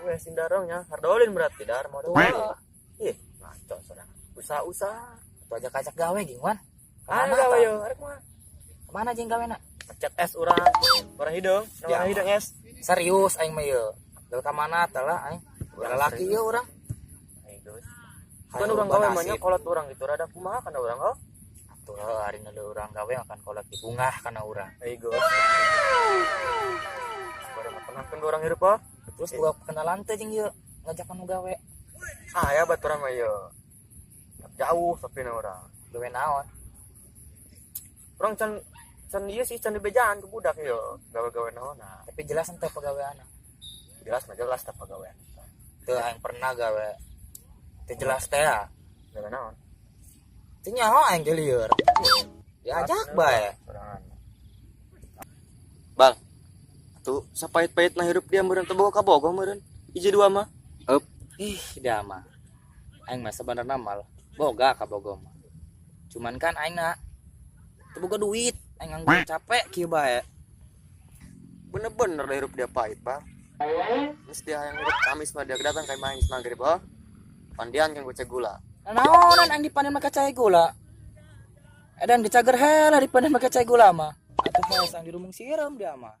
Wes indarongnya hardolin berarti dar modal. Tuh. Ih, ngaco sorang. Usaha-usaha. Tuh ajak-ajak gawe ging Wan. Ah, Kemana gawe tah? yo, arek mah. Kemana jeung gawe na? Pecat es urang. Urang hideung, Ya. urang hideung es. Serius aing mah ieu. Del ka mana tah lah aing. Urang Laki serius. ieu urang. Aing geus. Hayang Kan urang ubah gawe mah nya nasib. Kolot urang gitu rada kumaha kana urang oh. Tuh hari nu urang gawe akan kolot dibungah kana urang. Aing geus. Pada mah tenangkeun urang hirup oh. Terus boga kenalan teh jeung ieu ngajak anu gawe. Ah ya baturan mah ieu. Jauh tapi na urang. Gawe naon? Urang can can ieu sih can dibejaan ke budak ieu. Gawe-gawe naon nah. Tapi jelas ente pagaweanna. Jelas mah jelas tah pagawean. Teu aing pernah gawe. Teu jelas teh ya. Gawe naon? Teu nyaho aing ge lieur. Diajak bae. Sorangan. Bal. Tuh sapait-pait nah hirup dia meureun teu boga kabogoh meureun. Hiji dua mah. Up. Ih, dia mah. Aing mah sebenarnya mal boga kabogoh mah. Cuman kan aing na teu boga duit, aing nganggur capek kieu bae. Bener-bener dah hirup dia pahit, Bang. Terus dia yang hirup Kamis mah dia datang kayak main maghrib oh. Pandian kan gocek gula. Naonan aing dipanen make cai gula. Edan dicager heula dipanen make cai gula mah. Atuh hees aing dirumung sireum dia mah.